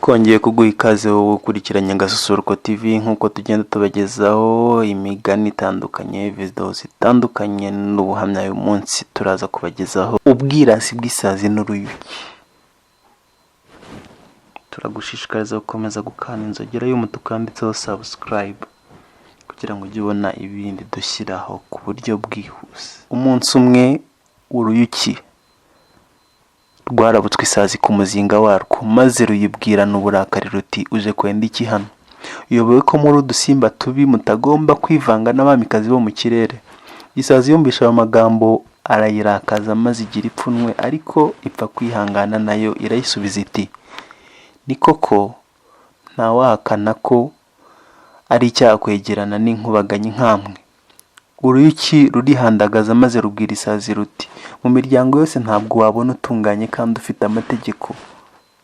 Twongeye kuguha ikaze wowe ukurikiranye Agasusuruko TV, nk'uko tugenda tubagezaho imigani itandukanye, video zitandukanye n'ubuhamya. Uyu munsi turaza kubagezaho ubwirasi bw'isazi n'uruyuki. Turagushishikariza gukomeza gukanda inzogera y'umutuku yanditseho subscribe kugira ngo ujye ubona ibindi dushyiraho ku buryo bwihuse. Umunsi umwe uruyuki rwarabutswe isazi ku muzinga warwo, maze ruyibwirana uburakari ruti: "Uje kwenda iki hano? Uyobewe ko muri udusimba tubi mutagomba kwivanga n'abamikazi bo mu kirere?" Isazi yumvishe ayo magambo arayirakaza, maze igira ipfunwe, ariko ipfa kwihangana, nayo irayisubiza iti: "Ni koko ntawahakana ko ari icyaha kwegerana n'inkubaganyi nkamwe." Uruyuki rurihandagaza maze rubwira isazi ruti: "Mu miryango yose ntabwo wabona utunganye kandi ufite amategeko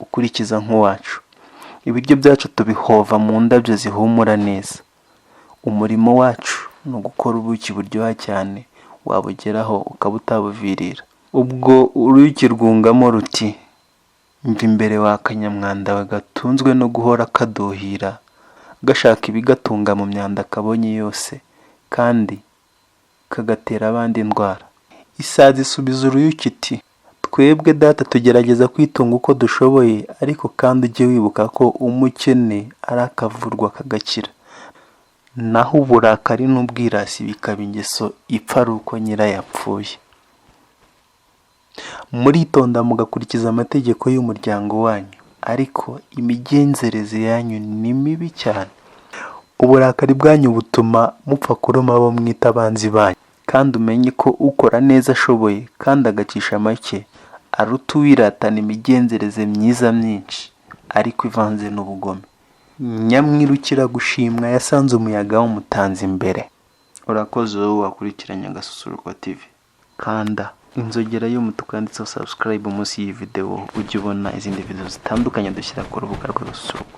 ukurikiza nk'uwacu. Ibiryo byacu tubihova mu ndabyo zihumura neza. Umurimo wacu ni ugukora ubuki buryoha cyane, wabugeraho ukaba utabuvirira." Ubwo uruyuki rwungamo ruti: "Mva imbere wa kanyamwanda we gatunzwe no guhora kaduhira, gashaka ibigatunga mu myanda kabonye yose, kandi kagatera abandi indwara." Isazi isubiza uruyuki iti: "Twebwe data tugerageza kwitunga uko dushoboye, ariko kandi ujye wibuka ko umukene ari akavurwa kagakira, naho uburakari n'ubwirasi bikaba ingeso ipfa ari uko nyirayo apfuye. Muritonda mugakurikiza amategeko y'umuryango wanyu, ariko imigenzereze yanyu ni mibi cyane. Uburakari bwanyu butuma mupfa kuruma abo mwita abanzi banyu. Kandi umenye ko ukora neza ashoboye kandi agacisha make aruta uwiratana imigenzereze myiza myinshi ariko ivanze n'ubugome. Nyamwirukira gushimwa yasanze umuyaga wumutanze imbere." Urakoze wowe wakurikiranye Agasusuruko TV. Kanda inzogera y'umutuku yanditseho subscribe munsi y'iyi video, ujye ubona izindi video zitandukanye dushyira ku rubuga rw'Agasusuruko.